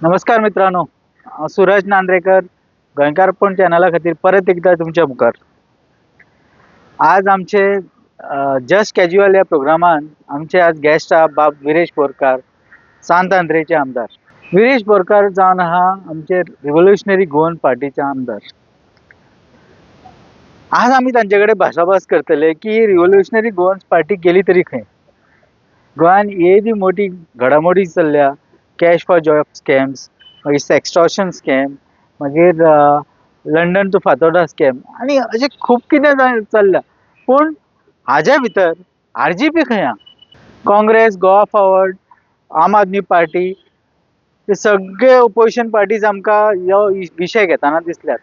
नमस्कार मित्रांनो, हांव सुरज नांद्रेकर गोंयकारपण चॅनला खातीर परत एकदा तुमच्या मुखार. आज आमचे जस्ट कॅज्युअल ह्या प्रोग्रामान आमचे आज गेस्ट आहा बाब विरेश बोरकार, सांत आंद्रेचे आमदार. विरेश बोरकार जावन आहा आमचे रिव्होल्युशनरी गोवन पार्टीचे आमदार. आज आमी तांचे कडेन भासाभास करतले की रिव्होल्युशनरी गोवन पार्टी गेली तरी खंय. गोंयान येदी मोठी घडामोडी चल्ल्या, कॅश फॉर जॉब स्कॅम्स, मागीर सेक्स्टॉर्शन स्कॅम, मागीर लंडन टू फातोर्डा स्कॅम आनी अशें खूब कितें चल्लां. पूण हाज्या भितर आरजीपी खंय आहा? काँग्रेस, गोवा फॉरवर्ड, आम आदमी पार्टी, ते सगळे ओपोजिशन पार्टीज आमकां हो विशय घेतना दिसल्यात.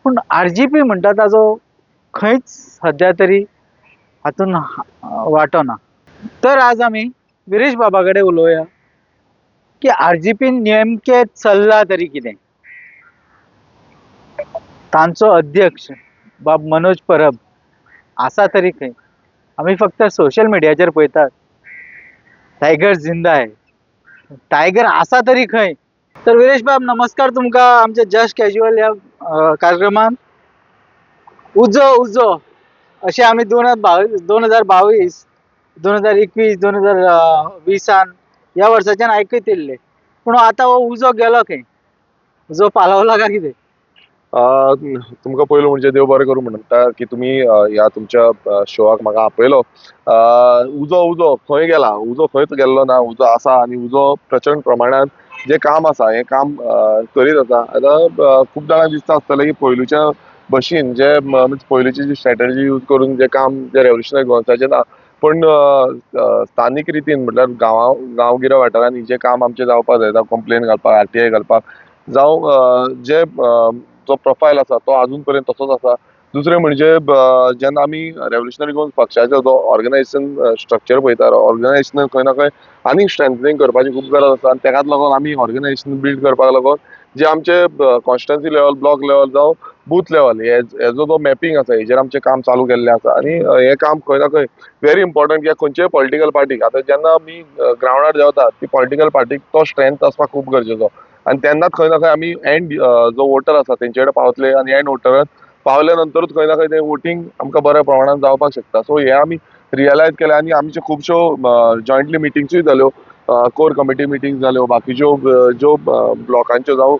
पूण आरजीपी म्हणटा ताजो खंयच सद्या तरी हातून वांटो ना. तर आज आमी विरेश बाबा कडेन उलोवया की आरजीपीन नेमकें चल्लां तरी कितें. तांचो अध्यक्ष बाब मनोज परब आसा तरी खंय? आमी फक्त सोशल मिडियाचेर पळयतात टायगर जिंदा है, टायगर आसा तरी खंय? तर विरेश बाब, नमस्कार तुमकां आमच्या जस्ट कॅज्युअल ह्या कार्यक्रमान. उजो उजो अशें आमी 2022, 2022, 2021, 2020ान ह्या वर्साच्यान आयकत येयल्ले. पूण आतां हो उजो गेलो खंय? उजो पालवला काय कितें? तुमकां पयलू म्हणजे देव बरें करूं म्हणटा की तुमी ह्या तुमच्या शोआक म्हाका आपयलो. उजो उजो खंय गेला? उजो खंयच गेल्लो ना. उजो आसा आनी उजो प्रचंड प्रमाणांत जें काम आसा हें काम करीत आसा. आतां खूब जाणांक दिसता आसतलें की पयलूच्या भशेन जे पयलूची जी स्ट्रेटजी यूज करून जें काम जें रेवोल्युशनरी गोवन्साचें ना, पूण स्थानीक रितीन म्हटल्यार गांवा गांवगिऱ्या वाठारांनी जें काम आमचें जावपाक जाय, जावं कंप्लेन घालपाक, आरटीआय घालपाक, जावं जे जो प्रोफायल आसा तो आजून पर्यंत तसोच आसा. दुसरें म्हणजे जेन्ना आमी रेवोल्युशनरी गोवन पक्षाचो जो ऑर्गनायझेशन स्ट्रक्चर पळयता, ऑर्गनायझेशन खंय ना खंय आनीक स्ट्रेंथनिंग करपाची खूब गरज आसा. आनी तेकाच लागून आमी ऑर्गनायझेशन बिल्ड करपाक लागून जे आमचे कॉन्स्टिट्युएन्सी लेवल, ब्लॉक लेवल जावं बूथ लेवल हेजो जो मॅपिंग आसा हेजेर आमचें काम चालू केल्लें आसा. आनी हें काम खंय ना खंय व्हेरी इम्पॉर्टंट कित्याक खंयच्याय पॉलिटिकल पार्टीक आतां जेन्ना आमी ग्रावंडार देंवता ती पॉलिटिकल पार्टीक तो स्ट्रेंथ आसपाक खूब गरजेचो. आनी तेन्नाच खंय ना खंय आमी एंड जो वोटर आसा तेंचे कडेन पावतले आनी एंड वोटरान पावल्या नंतरूच खंय ना खंय तें वोटींग आमकां बऱ्या प्रमाणान जावपाक शकता. सो हें आमी रियलायज केलें आनी आमच्यो खुबश्यो जॉयंटली मिटिंग्सूय जाल्यो, कोर कमिटी मिटींग जाल्यो, बाकीच्यो ज्यो ब्लॉकांच्यो जावं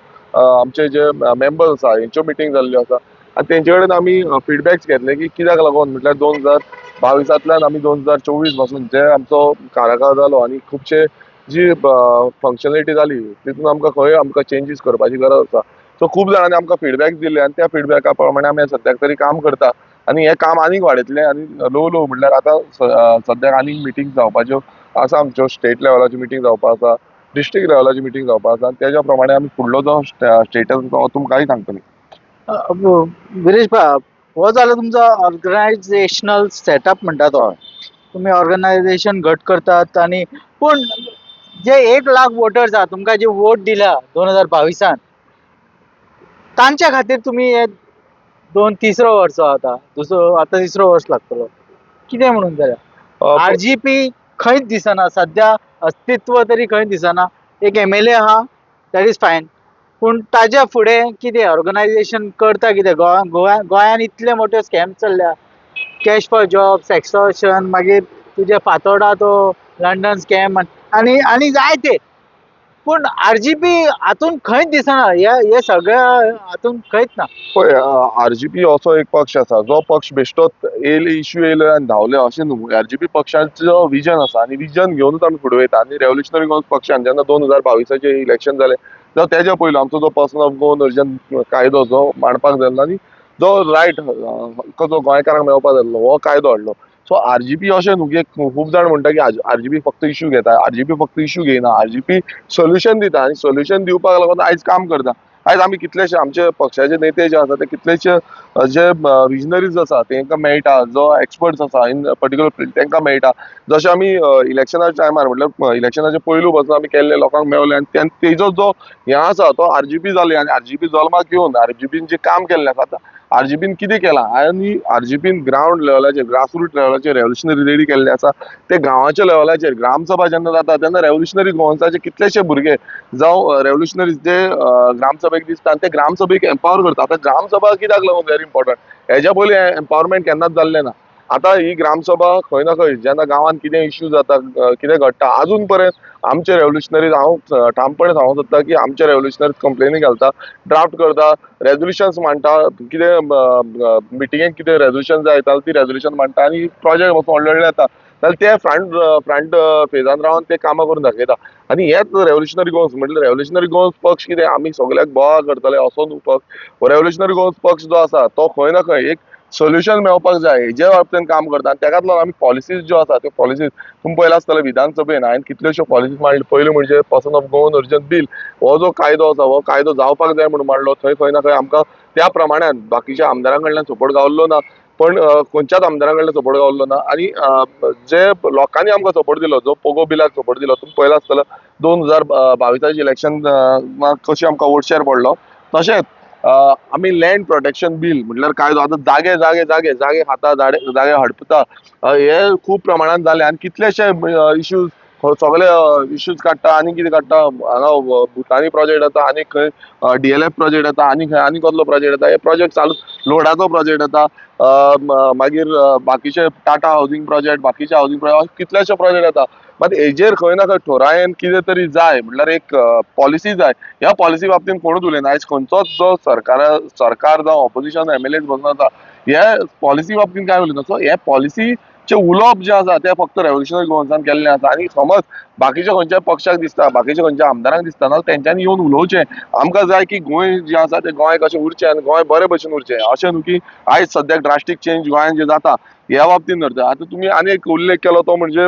आमचे जे मेंबर्स आसा हेंच्यो मिटींग जाल्ल्यो आसा. आनी तेंचे कडेन आमी फिडबॅक्स घेतले की कित्याक लागून म्हटल्यार 2022तल्यान आमी 2024 पासून जे आमचो कार्यकाळ जालो आनी खुबशे जी फंक्शनलिटी जाली तितून आमकां खंय आमकां चेंजीस करपाची गरज आसा. सो खूब जाणांनी आमकां फिडबॅक दिले आनी त्या फिडबॅका प्रमाणे आमी सद्याक तरी काम करता आनी हें काम आनीक वाडयतलें. आनी ल्हव ल्हव म्हटल्यार आतां सद्याक आनीक मिटींग जावपाच्यो आसा, आमच्यो स्टेट लेवलाच्यो मिटींग जावपा आसा, डिस्ट्रिक्ट लेवलाची मिटींग जावपा आसा आनी तेज्या प्रमाणे आमी फुडलो जो स्टेटस आसा तो तुमकांय सांगतले. विरेश बाब, हो जालो तुमचो ऑर्गनायझेशनल सेटअप म्हणटा तो. तुमी ऑर्गनायझेशन घट करतात आनी पूण जे 1 लाख वोटर्स आहा तुमकां जे वोट दिल्या 2022ान तांच्या खातीर तुमी हे दोन तिसरो वर्स आतां दुसरो आतां तिसरो वर्स लागतलो कितें म्हणून जाल्यार आरजीपी खंयच दिसना सद्या, अस्तित्व तरी खंय दिसना. एक एमएलए आहा, that is fine, पूण ताज्या फुडें कितें ऑर्गनायझेशन करता कितें? गोवा गोंयान इतले मोठे स्कॅम चल्ल्या, कॅश फॉर जॉब, सेक्सॉर्शन, मागीर तुजे फातोर्डा तो लंडन स्कॅम आनी आनी जायते, पूण आरजीपी हातून खंयच दिसना. हे सगळ्या हातून खंयच ना. पळय, आरजीपी असो एक पक्ष आसा जो पक्ष बेश्टोच येयले, इश्यू येयले आनी धांवले अशें न्हू. आरजीपी पक्षाचो विजन आसा आनी विजन घेवनूच आमी फुडें वयता. आनी रेवोल्युशनरी गोवन्स पक्षान जेन्ना 2022चें इलेक्शन जालें जावं तेज्या पयलू आमचो जो पर्सन ऑफ गोवन अर्जन कायदो जो मांडपाक जाल्लो आनी जो रायट हक्क जो गोंयकारांक मेळपाक जाल्लो हो कायदो हाडलो. सो आरजीपी अशें न्हू की खूब जाण म्हणटा की आरजीपी फक्त इश्यू घेता. आरजीपी फक्त इश्यू घेयना, आरजीपी सोल्युशन दिता आनी सोल्युशन दिवपाक लागून आयज काम करता. आयज आमी कितलेशे आमचे पक्षाचे नेते जे आसा ते कितलेशे जे विजनरीज आसा तेंकां मेळटा, जो एक्सपर्ट्स आसा इन पर्टिक्युलर फिल्ड तेंकां मेळटा. जशें आमी इलेक्शनाच्या टायमार म्हटल्यार इलेक्शनाचे पयलू पासून आमी केल्ले लोकांक मेवले आनी तेजो जो हें आसा तो आरजीपी जाले आनी आरजीपी जल्माक येवन आरजीपीन जें काम केल्लें आसा आतां आरजीपीन कितें केलां आनी आरजीपीन ग्रावंड लेवलाचेर, ग्रासरूट लेवलाचेर रेव्होल्युशनरी रेडी केल्ले आसा. ते गांवाच्या लेवलाचेर ग्रामसभा जेन्ना जाता तेन्ना रेव्होल्युशनरी गोवन्साचे कितलेशे भुरगे जावं रेव्होल्युशनरी जे ग्रामसभेक दिसता आनी ते ग्रामसभेक एम्पावर करता. आतां ग्रामसभा कित्याक लागून व्हेरी इम्पॉर्टंट, हेज्या पयलीं एम्पावरमेंट केन्नाच जाल्लें ना. आतां ही ग्रामसभा खंय ना खंय जेन्ना गांवांत कितें इश्यू जाता, कितें घडटा, आजून पर्यंत आमचे रेव्होल्युशनरीज, हांव ठामपणे सांगूंक सोदता की आमचे रेव्होल्युशनरीज कंप्लेनी घालता, ड्राफ्ट करता, रेजोल्युशन्स मांडटा, कितें मिटिंगेक कितें रेजोल्युशन जाय जाल्यार ती रेजोल्युशन मांडटा आनी प्रोजेक्ट वचून व्हडले व्हडले येता जाल्यार ते फ्रंट फ्रंट फेजान रावन ते कामां करून दाखयता. आनी हेच रेव्होल्युशनरी गोवन्स म्हटल्यार रेव्होल्युशनरी गोवन्स पक्ष कितें आमी सगल्याक बोवाळ करतले असो न्हू पक्ष. हो रेव्होल्युशनरी गोवन्स पक्ष जो आसा तो खंय ना खंय एक सोल्युशन मेळपाक जाय हेजे बाबतीन काम करता. आनी तेकाच लागून आमी पॉलिसीज ज्यो आसा त्यो पॉलिसीज तुमी पळयलां आसतलें, विधानसभेन हांवें कितल्योश्यो पॉलिसीज मांडल्यो. पयलीं म्हणजे person of Goan origin bill हो जो कायदो आसा हो कायदो जावपाक जाय म्हणून मांडलो. थंय खंय ना खंय आमकां त्या प्रमाणान बाकीच्या आमदारां कडल्यान सपोर्ट गावल्लो ना, पण खंयच्याच आमदारां कडल्यान सपोर्ट गावल्लो ना. आनी जे लोकांनी आमकां सपोर्ट दिलो, जो पोगो बिलाक सपोर्ट दिलो, तुमी पळयलां आसतलो 2022 इलेक्शन कशी आमकां वोट शेअर पडलो. तशेंच आमी लँड प्रोटेक्शन बील म्हटल्यार कायदो आतां जागे जागे जागे जागे खाता, जागे हडपता, हे खूब प्रमाणान जाले. आनी कितलेशे इश्यूज, सगळे इश्यूज काडटा आनी कितें काडटा, हांगा भुतानी प्रोजेक्ट येता, आनी खंय डीएलएफ प्रोजेक्ट येता, आनी खंय आनी कसलो प्रोजेक्ट येता, हे प्रोजेक्ट चालू, लोडाचो प्रोजेक्ट येता, मागीर बाकीचे टाटा हावजींग प्रोजेक्ट, बाकीचे हावजींग प्रोजेक्ट, कितलेशे प्रोजेक्ट येता. मात हेजेर खंय ना खंय थोरायेन कितें तरी जाय म्हटल्यार एक पॉलिसी जाय. ह्या पॉलिसी बाबतीन कोणूच उलयना. आयज खंयचोच जो सरकार जावं ऑपोजिशन एमएलए बसून आसा हे पॉलिसी बाबतीन कांय उलयना. सो हे पॉलिसीचें उलोवप जें आसा तें फक्त रेव्होल्युशनरी गोवन्सान केल्लें आसा. आनी समज बाकीच्या खंयच्याय पक्षाक दिसता, बाकीच्या खंयच्या आमदारांक दिसता ना, तेंच्यांनी येवन उलोवचें. आमकां जाय की गोंय जें आसा तें गोंय कशें उरचें आनी गोंय बरे भशेन उरचें, अशें न्हू की आयज सद्याक ड्रास्टीक चेंज गोंयांत जें जाता ह्या बाबतीन धरता. आतां तुमी आनी एक उल्लेख केलो तो म्हणजे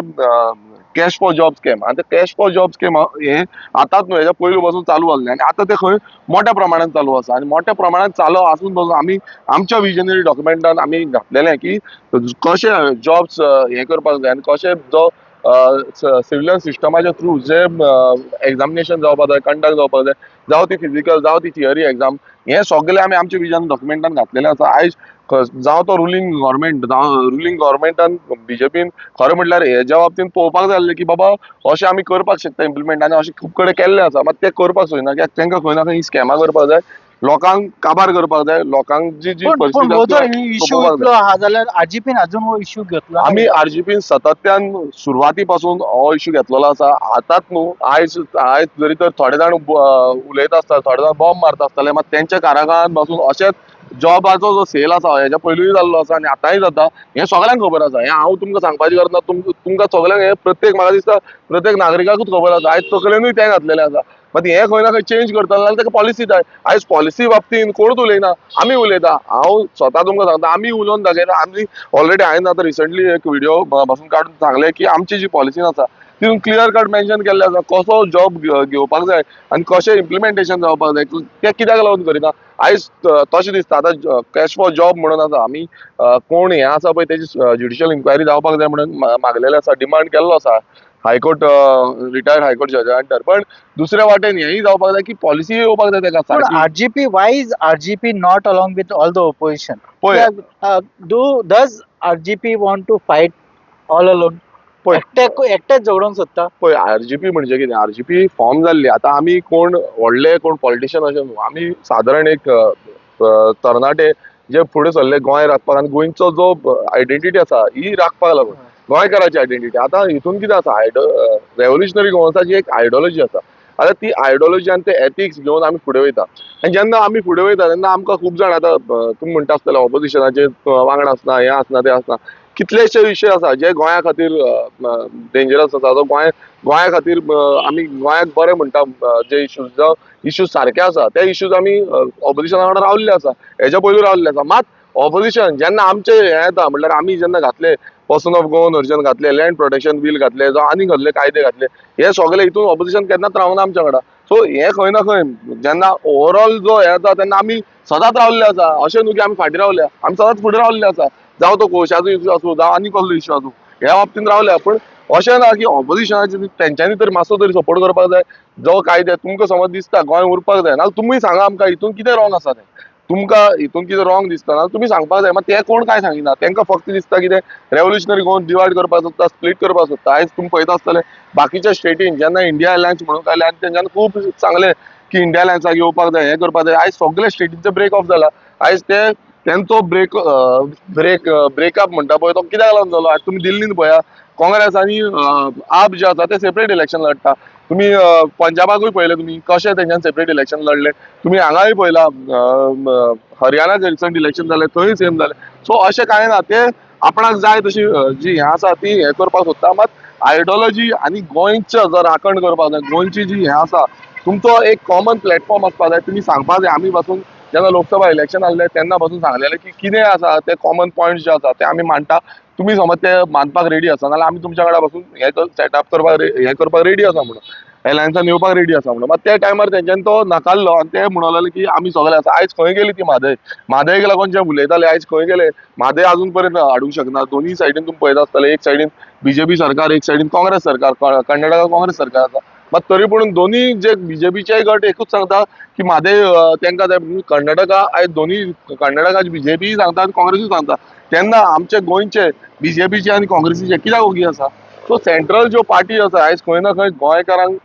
कॅश फॉर जॉब स्कॅम. आनी ते कॅश फॉर जॉब स्कॅम हे आतांच न्हू, हेज्या पयलू पासून चालू आसलें आनी आतां तें खंय मोठ्या प्रमाणान चालू आसा. आनी मोठ्या प्रमाणान चालू आसून पासून आमी आमच्या विजनरी डॉक्युमेंटान आमी घातलेलें की कशें जॉब्स हें करपाक जाय आनी कशें जो सिविलियन सिस्टमाच्या थ्रू जे एग्जामिनेशन जावपाक जाय, कंडक्ट जावपाक जाय, जावं ती फिजिकल जावं ती थियरी एग्जाम, हें सगळें आमी आमच्या विजन डॉक्युमेंटान घातलेलें आसा. आयज जावं तो रुलींग गव्हर्मेंट, जावं रुलींग गव्हर्मेंटान बीजेपीन खरें म्हटल्यार हेज्या बाबतीन पळोवपाक जाय आसलें की बाबा अशें आमी करपाक शकता इम्प्लिमेंट, आनी अशें खूब कडेन केल्लें आसा. मात तें करपाक सोदिना कित्याक तांकां खंय ना खंय ही स्कॅमां करपाक जाय, लोकांक काबार करपाक जाय, लोकांक जी जी पण परिस्थिती हो आसा जर ती इश्यू सोंपोवपाक इतलो आहा जाल्यार आरजीपीन अजून हो इश्यू घेतलो? आमी आरजीपीन सातत्यान सुरवाती पासून हो इश्यू घेतलेलो आसा. आतांच न्हू, आयज आयज जरी तर थोडे जाण उलयता आसता, थोडे जाण बॉम्ब मारता आसतले, मात तेंच्या कारागारान बसून अशेंच जॉबाचो जो सेल आसा हेज्या पयलूय जाल्लो आसा आनी आतांय जाता, हें सगळ्यांक खबर आसा. हें हांव तुमकां सांगपाची गरज ना, तुमकां सगळ्यांक हें प्रत्येक म्हाका दिसता प्रत्येक नागरिकाकूच खबर आसा. आयज तकलेनूय तें घातलेलें आसा. मात हें खंय ना खंय चेंज करतलो जाल्यार ताका पॉलिसी जाय. आयज पॉलिसी बाबतीन कोणूच उलयना, आमी उलयता. हांव स्वता तुमकां सांगता, आमी उलोवन दाखयता. आमी ऑलरेडी हांवें आतां रिसंटली एक व्हिडिओ पासून काडून सांगलें की आमची जी पॉलिसी आसा तितून क्लियर कट मेन्शन केल्लें आसा कसो जॉब घेवपाक जाय आनी कशें इम्प्लिमेंटेशन जावपाक जाय, तें कित्याक लागून करिना. आयज तशें दिसता आतां कॅश फॉर जॉब म्हणून आसा, आमी कोण हें आसा पळय तेजी ज्युडिशियल इन्क्वायरी जावपाक जाय म्हणून मागलेलें आसा, डिमांड केल्लो आसा हायकोर्ट रिटायर्ड हायकोर्ट जजा अंडर. पण दुसऱ्या वाटेन हेंय जावपाक जाय की पॉलिसी येवपाक जाय तेका पण सारकी. RGP, why is RGP not along with all the opposition? पळय, Do does RGP want to fight all alone? पळय. एकटेच झगडोंक सोदता? पळय, आरजीपी म्हणजे कितें, आरजीपी फॉर्म जाल्ली. आतां आमी कोण व्हडले कोण पॉलिटिशियन अशें न्हू, आमी सादारण एक तरणाटे जे फुडें सरले गोंय राखपाक आनी गोंयचो जो आयडेंटिटी आसा ही राखपाक लागून, गोंयकाराची आयडेंटिटी. आतां हितून कितें आसा, रेव्होल्युशनरी गोवन्साची एक आयडियोलॉजी आसा. आतां ती आयडियोलॉजी आनी ते एथिक्स घेवन आमी फुडें वयता. आनी जेन्ना आमी फुडें वयता तेन्ना आमकां खूब जाण आतां तुमी म्हणटा आसतले ऑपोजिशनाचे वांगडा आसना, हें आसना, तें आसना, कितलेशे विशय आसा जे गोंया खातीर डेंजरस आसा. जो गोंया खातीर आमी गोंयाक बरें म्हणटा, जे इश्यूज जावं इश्यूज सारके आसा ते इश्यूज आमी ऑपोजिशना वांगडा रावल्ले आसा, हेज्या पयलू रावल्ले आसा. मात ऑपोजिशन जेन्ना आमचे हें येता म्हणल्यार आमी जेन्ना घातले पर्सन ऑफ गोवन ओरिजन घातले, लँड प्रोटेक्शन बील घातले, जावं आनी कसले कायदे घातले, हे सगळे हितून ऑपोजिशन केन्नाच रावना आमच्या वांगडा. सो हें खंय ना खंय जेन्ना ओवरऑल जो हें येता तेन्ना आमी सदांच रावल्ले आसा, अशें न्हू की आमी फाटीं रावल्या, आमी सदांच फुडें रावल्ले आसा. जावं तो कोळशाचो इश्यू आसूं, जावं आनी कसलो इश्यू आसूं, ह्या बाबतीन रावल्या. पूण अशें ना की ऑपोजिशनाचे तेंच्यांनी तरी मातसो तरी सपोर्ट करपाक जाय. जो कायदे तुमकां समज दिसता गोंय उरपाक जाय, नाजाल्यार तुमी सांगा आमकां हितून कितें रॉंग आसा तें. तुमकां हितून कितें रॉंग दिसता ना तुमी सांगपाक जाय. मात ते कोण कांय सांगिना, तांकां फक्त दिसता कितें रेव्होल्युशनरी गोवन डिवायड करपाक सोदता, स्प्लीट करपाक सोदता. आयज तुमी पळयता आसतले बाकीच्या स्टेटीन जेन्ना इंडिया अलायन्स म्हणूंक आयले आनी तेंच्यांनी खूब सांगलें की इंडिया अलायन्साक येवपाक जाय, हें करपाक जाय. आयज सगळे स्टेटींचो ब्रेक ऑफ जाला. आयज ते तेंचो ब्रेकअप म्हणटा पळय तो कित्याक लागून जालो. आयज तुमी दिल्लीन पळया, काँग्रेस आनी आप जे आसा ते सेपरेट इलेक्शन लढटा. तुमी पंजाबाकूय पळयलें तुमी कशें तेंच्यान सेपरेट इलेक्शन लढले. तुमी हांगाय पळयला, हरियाणाक रिसंट इलेक्शन जालें थंय सेम जालें. सो अशें कांय ना, ते आपणाक जाय तशी जी हें आसा ती हें करपाक सोदता. मात आयडियोलॉजी आनी गोंयचो जो राखण करपाक जाय, गोंयची जी हें आसा, तुमचो एक कॉमन प्लॅटफॉर्म आसपाक जाय. तुमी सांगपाक जाय. आमी पासून जेन्ना लोकसभा इलेक्शन आसलें तेन्ना पासून सांगलेलें की कितें आसा ते कॉमन पॉयंट्स जे आसा ते आमी मांडटा, तुमी समज ते मानपाक रेडी आसा नाल्यार आमी तुमच्या कडेन पासून हें सेटअप करपाक हें करपाक रेडी आसा म्हणून, एलायन्सान येवपाक रेडी आसा म्हणून. मात त्या टायमार तेंच्यांनी तो नाकारलो आनी ते म्हणूंक लागले की आमी सगळे आसा. आयज खंय गेली ती म्हादय? म्हादयक लागून जे उलयताले आयज खंय गेले? म्हादय अजून पर्यंत हाडूंक शकना. दोनूय सायडीन तुमी पळयता आसतले, एक सायडीन बीजेपी सरकार, एक सायडीन काँग्रेस सरकार, कर्नाटका काँग्रेस सरकार आसा. मात तरी पूण दोनूय जे बीजेपीचे गट एकूच सांगता की म्हादय तेंकां जाय. कर्नाटका आयज दोनूय कर्नाटका बीजेपीय सांगता आनी काँग्रेसूय सांगता. तेन्ना आमचे गोंयचे बीजेपीचे आनी काँग्रेसीचे कित्याक ओगी आसा? सो सेंट्रल ज्यो पार्टी आसा आयज खंय ना खंय गोंयकारांक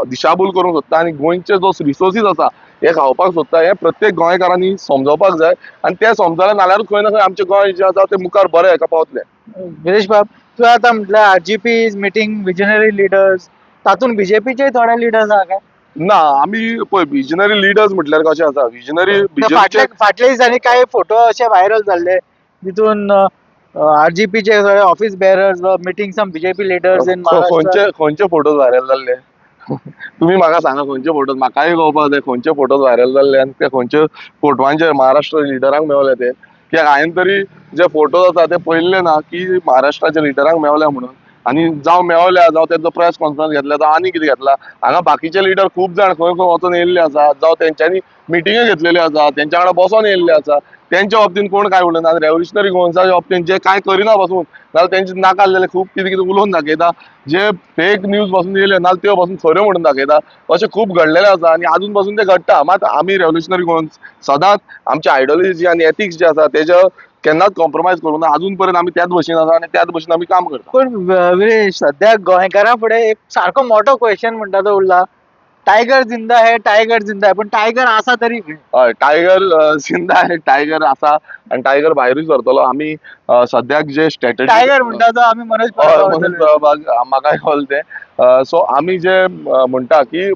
दिशाभूल करूंक सोदता आनी गोंयचे जो रिसोर्सीस आसा हे खावपाक सोदता. हे प्रत्येक गोंयकारांनी समजोवपाक जाय आनी ते समजले नाल्यारूच खंय ना खंय आमचें गोंय जें आसा तें मुखार बरें हेका पावतलें. विरेश बाब, तुवें आतां म्हटलें RGP is meeting visionary leaders, तातूंत बीजेपीचे थोडे लिडर्स आहा काय? ना, आमी पळय विजनरी लिडर्स म्हटल्यार कशें आसा, विजनरी फाटले फाटले दिसांनी कांय फोटो अशे व्हायरल जाल्ले तितून आरजीपीचे सगळे office bearers meeting some BJP leaders in Maharashtra. खंयचे खंयचे फोटोज व्हायरल जाल्ले तुमी म्हाका सांगा? खंयचे फोटोज म्हाकाय कळपाक जाय, खंयचे फोटोज व्हायरल जाल्ले आनी ते खंयचे फोटवांचे महाराष्ट्र लिडरांक मेवले ते? कित्याक हांवें तरी जे फोटोज आसा ते पळयल्ले ना की महाराष्ट्राच्या लिडरांक मेवल्या म्हणून. आनी जावं मेवल्या, जावं तेंचो प्रेस कॉन्फरन्स घेतला, जावं आनी कितें घेतला. हांगा बाकीचे लिडर खूब जाण खंय खंय वचोन येयल्ले आसा, जावं तेंच्यांनी मिटिंग्यो घेतलेल्यो आसा, तेंच्या वांगडा बसोन येयल्ले आसा. तेंच्या बाबतीन कोण कांय उलयना. आनी रेव्होल्युशनरी गोवन्साच्या बाबतीन जे कांय करिना पासून नाल्यार तेंचे नाका आसलेले खूब कितें कितें उलोवन दाखयता, जे फेक न्यूज पासून येयले नाल्यार त्यो पासून खऱ्यो म्हणून दाखयता. अशें खूब घडलेलें आसा आनी आजून पासून तें घडटा. मात आमी रेव्होल्युशनरी गोवन्स सदांच आमची आयडियोलॉजी आनी एथिक्स जे आसा तेज्या केन्नाच कॉम्प्रोमायज करूं ना. अजून पर्यंत आमी त्याच भशेन आसा आनी त्याच भशेन आमी काम करता. पूण विरेश, सद्या गोंयकारां फुडें एक सारको मोठो क्वेश्चन म्हणटा तो उरला, टायगर जिंदा है, टायगर जिंदा है, पण टायगर आसा तरी खंय? हय, टायगर जिंदा आहे, टायगर आसा आनी टायगर भायरूय सरतलो. आमी सद्याक जे स्ट्रेटजी टायगर म्हणटा तो आमी मनोज हय, परब. मनोज परबाक म्हाकाय कळ्ळें तें. सो आमी जे म्हणटा की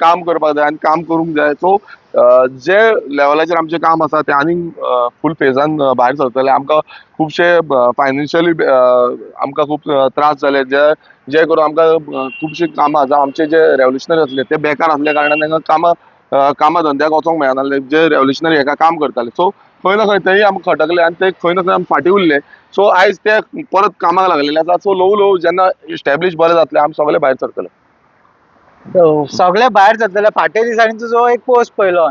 काम करपाक जाय आनी काम करूंक जाय. सो जे लेवलाचेर आमचें काम आसा तें आनीक फूल फेजान भायर सरतलें. आमकां खुबशे फायनान्शियली आमकां खूब त्रास जाले, जे जे करून आमकां खुबशीं कामां, जावं आमचे जे रेव्होल्युशनरी आसले ते बेकार आसल्या कारणान तांकां कामां धंद्याक वचोंक मेळनासलें, जे रेव्होल्युशनरी हेका काम करताले. सो खंय ना खंय तेय आमकां खटकले आनी ते खंय ना खंय आमी फाटीं उरले. सो आयज ते परत कामाक लागलेले आसा. सो ल्हवू ल्हवू जेन्ना इस्टॅब्लीश बरें जातलें आमी सगळे भायर सरतले. सगळे भायर सरतले. फाटल्या दिसांनी तुजो एक पोस्ट पळयलो,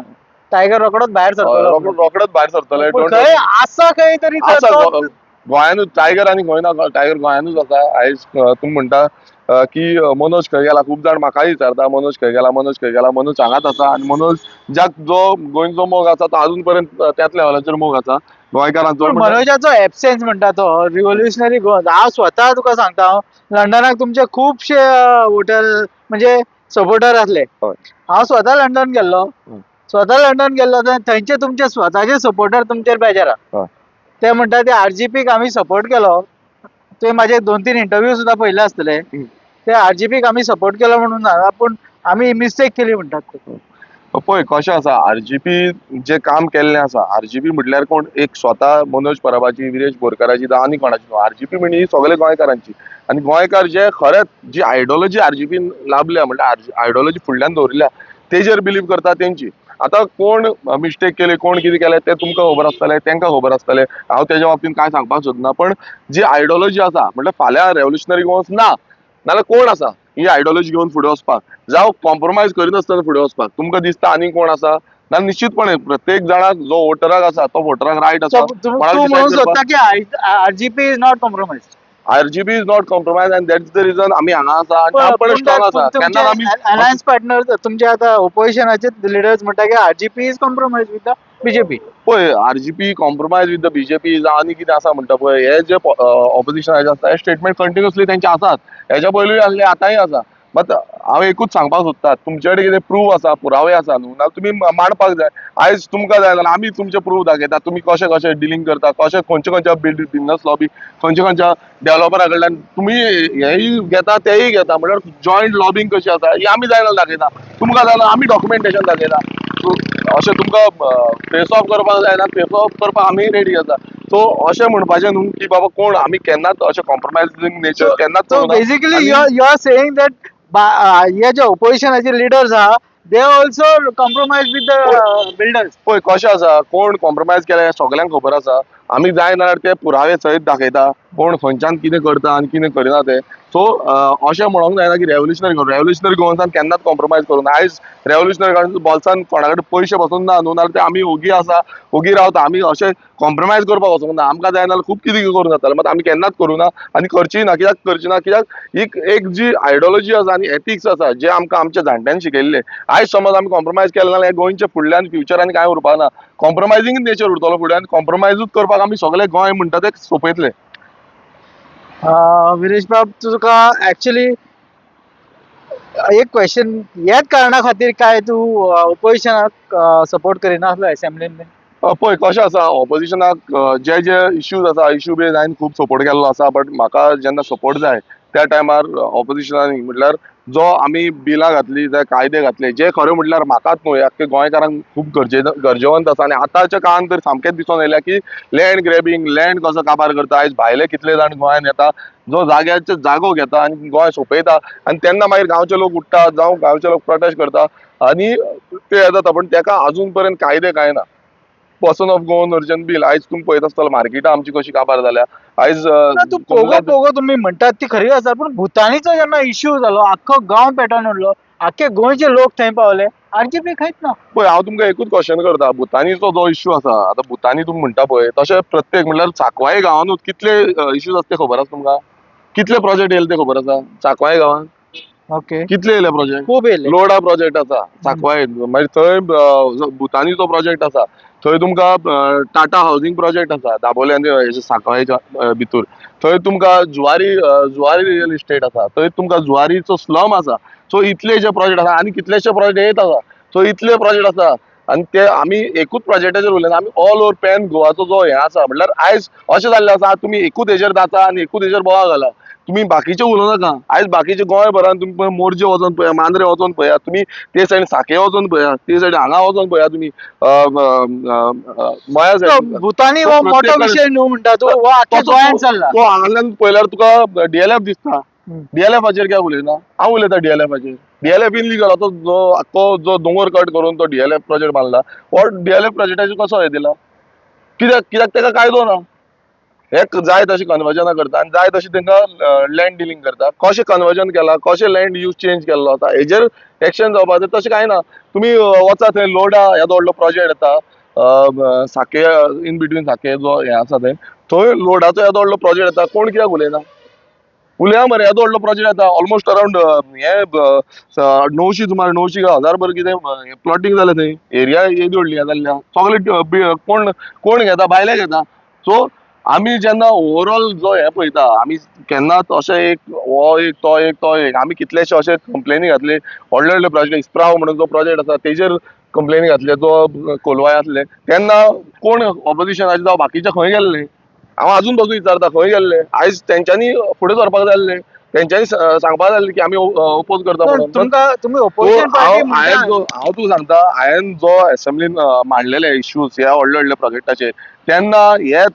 टायगर रोकडोच भायर सरतलो. रोखडोच भायर सरतले. पूण खंय आसा खंय तरी आसा गोंयानूच टायगर आनी खंय ना, टायगर गोंयानूच आसा. आयज तुमी म्हणटा की मनोज खंय गेला, खूब जाण म्हाकाय विचारता मनोज खंय गेला, मनोज खंय गेला. मनोज हांगाच आसा आनी मनोज ज्या जो गोंयचो मोग आसा तो अजून पर्यंत त्याच लेवलाचेर मोग आसा गोंयकारांचो. पूण मनोजाचो एबसेन्स म्हणटा तो रिव्होल्युशनरी गोवन. हांव स्वता तुका सांगता, हांव लंडनाक तुमचे खुबशे वोटर म्हणजे सपोर्टर आसले. हांव स्वता लंडन गेल्लो, स्वता लंडन गेल्लो थंयचे तुमचे स्वताचे सपोर्टर तुमचेर बेजार आहा. ते म्हणटा ते आरजीपीक आमी सपोर्ट केलो, तुवें म्हाजे 2-3 इंटरव्यू सुद्दां पळयले आसतले, ते आरजीपीक आमी सपोर्ट केलो म्हणून ना, पूण आमी मिस्टेक केली म्हणटात ते. पळय कशें आसा, आरजीपी जे काम केल्लें आसा, आरजीपी म्हटल्यार कोण एक स्वता मनोज परबाची, विरेश बोरकाराची आनी कोणाची न्हू. आरजीपी म्हणजे ही सगळे गोंयकारांची आनी गोंयकार जे खरेंच जी आयडियोलॉजी आरजीपीन लाभल्या, म्हटल्यार आयडियोलॉजी फुडल्यान दवरिल्ल्या तेजेर बिलीव करता तेंची. आतां कोण मिस्टेक केली, कोण कितें केलें तें तुमकां खबर आसतलें, तेंकां खबर आसतलें. हांव तेज्या बाबतीन कांय सांगपाक सोदना, पण जी आयडियोलॉजी आसा म्हटल्यार फाल्यां रेव्होल्युशनरी गोवन्स ना नाल्यार कोण आसा ही आयडियोलॉजी घेवन फुडें वचपाक, जावं कॉम्प्रोमायज करिनासतना फुडें वचपाक तुमकां दिसता आनी कोण आसा ना? निश्चितपणे प्रत्येक जाणाक जो वोटराक आसा तो वोटराक रायट आसा. तूं म्हणूंक सोदता की RGP is not compromise? RGP is not compromise and that's the reason आमी हांगा आसा आनी ठामपणे स्ट्रॉंग आसा. केन्नाच आमी अलायन्स पार्टनर तुमचे आता ओपोजिशनाचे लिडर्स म्हणटा की RGP is compromise with the BJP. पळय, RGP compromise with the BJP जावं आनी कितें आसा म्हणटा पळय, हे जे ऑपोजिशनाचे आसता हे स्टेटमेंट कंटिन्युअसली तेंचे आसात. हेच्या पयलूय आसले, आतांय आसा. बट हांव एकूच सांगपाक सोदता, तुमचे कडेन कितें प्रूफ आसा, पुरावे आसा न्हू, नाल्यार तुमी मांडपाक जाय. आयज तुमकां जाय जाल्यार आमी तुमचे प्रूफ दाखयता, तुमी कशें कशें डिलींग करता, कशें खंयच्या खंयच्या बिझनस लॉबी, खंयच्या खंयच्या डेव्हलपरा कडल्यान तुमी हेय घेता तेय घेता, म्हणल्यार जॉयंट लॉबींग कशी आसा ही आमी जाय जाल्यार दाखयता. तुमकां जाय जाल्यार आमी डॉक्युमेंटेशन दाखयता. सो अशें तुमकां फेस ऑफ करपाक जायना, फेस ऑफ करपाक आमी रेडी आसा. सो अशें म्हणपाचें न्हू की बाबा कोण, आमी केन्नाच अशें कॉम्प्रोमायझींग नेचर केन्नाच सो करूना. Basically you are saying that हे जे ओपोजिशनाचे लिडर्स आहा, they also compromise with the builders. पळय कशें आसा, कोण कॉम्प्रोमायज केल्या हें सगल्यांक खबर आसा. आमी जाय नाल्यार ते पुरावे सयत दाखयता, कोण खंयच्यान कितें करता आनी कितें करिना ते. सो अशें म्हणोंक जायना की रेव्होल्युशनरी गोवन्सान केन्नाच कॉम्प्रोमायज करूं ना. आयज रेव्होल्युशनरी गोवन्स बोल्सान कोणा कडेन पयशे पसून ना न्हू, नाल्यार ते आमी ओगी आसा, ओगी रावता. आमी अशें कॉम्प्रोमायज करपाक वचूंक ना. आमकां जाय नाल्यार खूब कितें करूं जातालें, मात आमी केन्नाच करूं ना आनी करची ना. कित्याक करची ना? कित्याक एक एक जी आयडियोलॉजी आसा आनी एथिक्स आसा जे आमकां आमच्या जाणट्यांनी शिकयल्ले, आयज समज आमी कॉम्प्रोमायज केलें जाल्यार गोंयच्या फुडल्यान फ्युचर आनी कांय उरपा ना. कॉम्प्रोमायझींग नेचर उरतलो फुडें आनी कॉम्प्रोमायजूच करपाक आमी सगळे गोंय म्हणटा ते सोंपयतले. विरेश बाब, तुका एक्चुअली एक क्वेश्चन, ह्याच कारणा खातीर काय तूं ओपोजिशनाक सपोर्ट करिना आसलो असेंब्लीन? पळय कशें आसा, ऑपोजिशनाक जे जे इश्यूज आसा, इश्यू बेज हांवें खूब सपोर्ट केल्लो आसा. बट म्हाका जेन्ना सपोर्ट जाय त्या टायमार ऑपोजिशनान, म्हटल्यार जो आमी बिलां घातली, जे कायदे घातले, जे खरें म्हटल्यार म्हाकाच न्हय आख्खे गोंयकारांक खूब गरजेवंत आसा. आनी आतांच्या काळान तर सामकेंच दिसून येयल्या की लँड ग्रॅबिंग, लँड कसो काबार करता. आयज भायले कितले जाण गोंयान येता, जो जाग्याचे जागो घेता आनी गोंय सोंपयता, आनी तेन्ना मागीर गांवचे लोक उठ्ठा जावं गांवचे लोक प्रोटेस्ट करता आनी ते हे जाता. पण तेका अजून पर्यंत कायदे कांय ना. Person of Goan origin bill, आयज तुमी पळयत आसतलो मार्केटां आमची कशी काबार जाल्या आयज. ना, तूं पोगो पोगो तुमी म्हणटात ती खरी आसा, पूण भुतानीचो जेन्ना इश्यू जालो, आख्खो गांव पेटोवन उडलो, आख्खे गोंयचे लोक थंय पावले, आरजीपी खंयच ना. पळय, हांव तुमकां एकूच क्वेश्चन करता, भुतानीचो जो इश्यू आसा, आतां भुतानी तुमी म्हणटा पळय, तशें प्रत्येक म्हणल्यार साकवाळे गांवानूच कितले इश्यूज आसा ते खबर आसा तुमकां? कितले प्रोजेक्ट येयले ते खबर आसा साकवाळे गांवान? कितले येयले प्रोजेक्ट? खूब येयले. लोडा प्रोजेक्ट आसा साकवाळे, मागीर थंय भुतानीचो प्रोजेक्ट आसा, थंय तुमकां टाटा हावजींग प्रोजेक्ट आसा दाबोले आनी साकवाळेच्या भितूर, थंय तुमकां जुवारी रियल इस्टेट आसा, थंय तुमकां जुवारीचो स्लम आसा. सो इतले जे प्रोजेक्ट आसा आनी कितलेशे प्रोजेक्ट येत आसा. सो इतले प्रोजेक्ट आसा आनी ते आमी एकूच प्रोजेक्टाचेर उलयना, आमी ऑल ओवर पॅन गोवाचो जो हें आसा, म्हणल्यार आयज अशें जाल्लें आसा, तुमी एकूच हेजेर जाता आनी एकूच हेजेर बोवाळ घाला, तुमी बाकीचे उलोवं नाका. आयज बाकीचे गोंयभरान तुमी पळय, मोरजे वचोन पळया, मांद्रे वचोन पळया, तुमी ते सायडीन साके वचोन पळया, ते सायडीन हांगा वचोन पळया, तुमी मया सायडीन. भुतानी हो मोठो विशय न्हू म्हणटा तूं, हो आख्ख्या गोंयांत चल्ला. तो हांगाल्यान पळयल्यार तुका डीएलएफ दिसता. डीएलएफाचेर कित्याक उलयना? हांव उलयता डीएलएफाचेर. डीएलएफ इनलिगल, आतां जो आख्खो जो दोंगर कट करून तो डीएलएफ प्रोजेक्ट बांदला, हो डीएलएफ प्रोजेक्टाचेर कसो हें दिला? कित्याक? कित्याक तेका कायदो ना. हे जाय तशें कन्वर्जनां करता आनी जाय तशें तांकां लँड डिलींग करता. कशें कन्वर्जन केलां, कशें लँड यूज चेंज केल्लो आसा हेजेर एक्शन जावपाक जाय, तशें कांय ना. तुमी वचा थंय लोडा येदो व्हडलो प्रोजेक्ट येता साके, इन बिटवीन साके जो हें आसा थंय, थंय लोडाचो येदो व्हडलो प्रोजेक्ट येता, कोण कित्याक उलयना? उलया मरे, येदो व्हडलो प्रोजेक्ट येता, ऑलमोस्ट अरावंड हे 900 सुमार 900 हजार भर कितें प्लॉटींग जालें थंय, एरिया येदी व्हडली जाल्ल्या, सगळे कोण कोण घेता, भायले घेता. सो आमी जेन्ना ओवरऑल जो हें पळयता, आमी केन्नाच अशें एक हो एक तो एक तो एक, आमी कितलेशे अशे कंप्लेनी घातले, व्हडले व्हडले प्रोजेक्ट, इस्प्राव म्हणून जो प्रोजेक्ट आसा तेजेर कंप्लेनी घातले, जो कोलवाय आसले तेन्ना कोण ऑपोजिशनाचे जावं बाकीचे खंय गेल्ले? हांव अजून पासून विचारता खंय गेल्ले? आयज तेंच्यांनी फुडें सरपाक जाय आसलें, तेंच्यांनी सांगपाक जाय आसलें की आमी ओपोज करता म्हणून. तुमकां तुमी ओपोजिशन पार्टी हांव तुका सांगता, हांवें जो एसेंब्लीन मांडलेले इश्यूज ह्या व्हडले व्हडले प्रोजेक्टाचेर, तेन्ना हे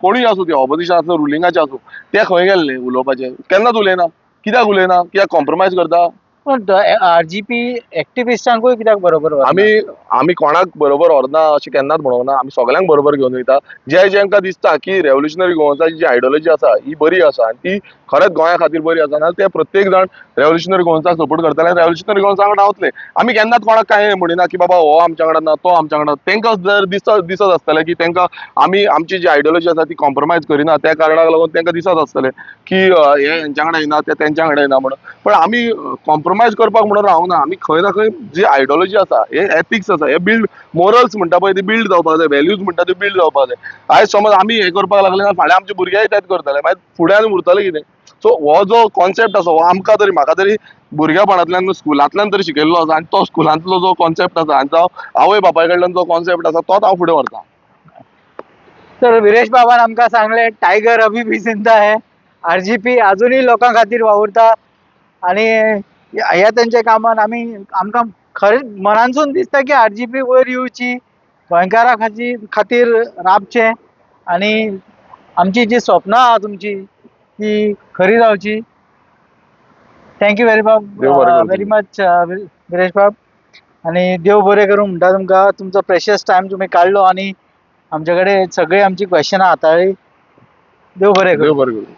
कोणूय आसूं, ते ऑपोजिशन आसूं रुलिंगाचे आसूं, ते खंय गेल्ले उलोवपाचे? केन्नाच उलयना. कित्याक उलयना? कित्याक कॉम्प्रोमायज करता? पण आरजीपी एक्टिविस्टांकूय कित्याक बरोबर व्हरना? आमी आमी कोणाक बरोबर व्हरना अशें केन्नाच म्हणोंक ना. आमी सगळ्यांक बरोबर घेवन वयता. जे जेंकां दिसता की रेव्होल्युशनरी गोवन्साची जी आयडियोलॉजी आसा ही बरी आसा आनी ती खरेंच गोंया खातीर बरी आसा, नाल्यार ते प्रत्येक जाण रेव्होल्युशनरी गोवन्साक सपोर्ट करतले आनी रेव्होल्युशनरी गोवन्सा वांगडा वतले. आमी केन्नाच कोणाक कांय म्हणिना की बाबा हो आमच्या वांगडा ना, तो आमच्या वांगडा. तेंकां जर दिसत आसतलें की तेंकां आमी आमची जी आयडियोलॉजी आसा ती कॉम्प्रोमायज करिना, त्या कारणाक लागून तेंकां दिसत आसतलें की हे हेंच्या वांगडा येना, ते तेंच्या वांगडा येना म्हणून. पण आमी कॉम्प्रोमायज करपाक म्हणून रावना. आमी खंय ना खंय जी आयडियोलॉजी आसा, हे एथिक्स आसा, हे बिल्ड मोरल्स म्हणटा पळय, ती बिल्ड जावपाक जाय, व्हॅल्यूज म्हणटा ती बिल्ड जावपाक जाय. आयज समज आमी हें करपाक लागले ना, फाल्यां आमचे भुरगेय तेंच करतले, मागीर फुडें आनी उरतलें कितें? सो हो जो कॉन्सेप्ट आसा हो आमकां तरी, म्हाका तरी भुरगेपणांतल्यान स्कुलांतल्यान तरी शिकयल्लो आसा आनी तो स्कुलांतलो जो कॉन्सेप्ट आसा आनी तो आवय बापाय कडल्यान जो कॉन्सेप्ट आसा तोच हांव फुडें व्हरता. तर विरेश बाबान आमकां सांगलें, टायगर अभी भी जिंदा है. आरजीपी अजुनूय लोकां खातीर वावुरता आनी ह्या तेंच्या कामान आमी आमकां खरेंच मनानसून दिसता की आरजीपी वयर येवची, गोंयकारां खातीर राबचें आनी आमची जी स्वप्नां आहा तुमची ती खरी जावची. Thank you very बाब, देव बरें करूं. व्हेरी मच विरेश बाब, आनी देव बरें करूं म्हणटा तुमकां. तुमचो प्रेशियस टायम तुमी काडलो आनी आमचे कडेन सगळीं आमची क्वेशनां हाताळ्ळी. देव बरें करूं. देव बरें करूं.